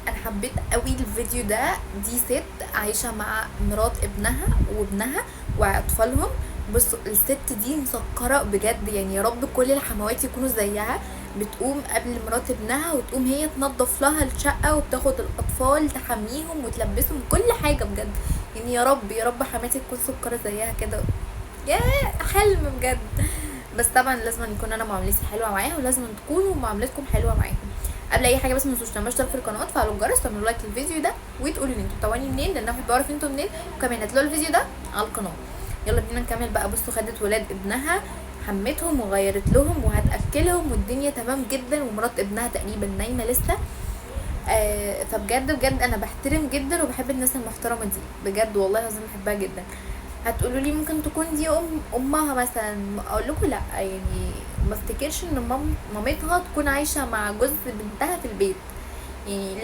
انا حبيت قوي الفيديو ده. دي ست عايشه مع مرات ابنها وابنها واطفالهم. بصوا الست دي مسكره بجد، يعني يا رب كل الحموات يكونوا زيها. بتقوم قبل مرات ابنها وتقوم هي تنظف لها الشقة وبتاخد الاطفال تحميهم وتلبسهم كل حاجة بجد. يعني يا رب يا رب حماتي تكون سكره زيها كده، يا حلم بجد. بس طبعا لازم يكون انا معاملتي حلوة معاها، ولازم تكونوا معاملتكم حلوة معاهم. قبل اي حاجة بس ما تنسوش تعملوا اشتراك في القناة وتفعلوا الجرس وتعملوا like للفيديو ده وتقولوا لي انتوا بتابعوني منين، لان انا بحب اعرف انتوا منين، وكمان هتلاقوا الفيديو ده على القناة. يلا بينا نكمل بقى. بصوا خدت ولاد ابنها حمتهم وغيرت لهم وهتاكلهم والدنيا تمام جدا، ومرات ابنها تقريبا نايمة لسه. فبجد بجد انا بحترم جدا وبحب الناس المحترمة دي بجد، والله العظيم بحبها جدا. هتقولوا لي ممكن تكون دي امها مثلا، اقول لكم لا، يعني ما افتكرش ان مامتها تكون عايشه مع جوز بنتها في البيت، يعني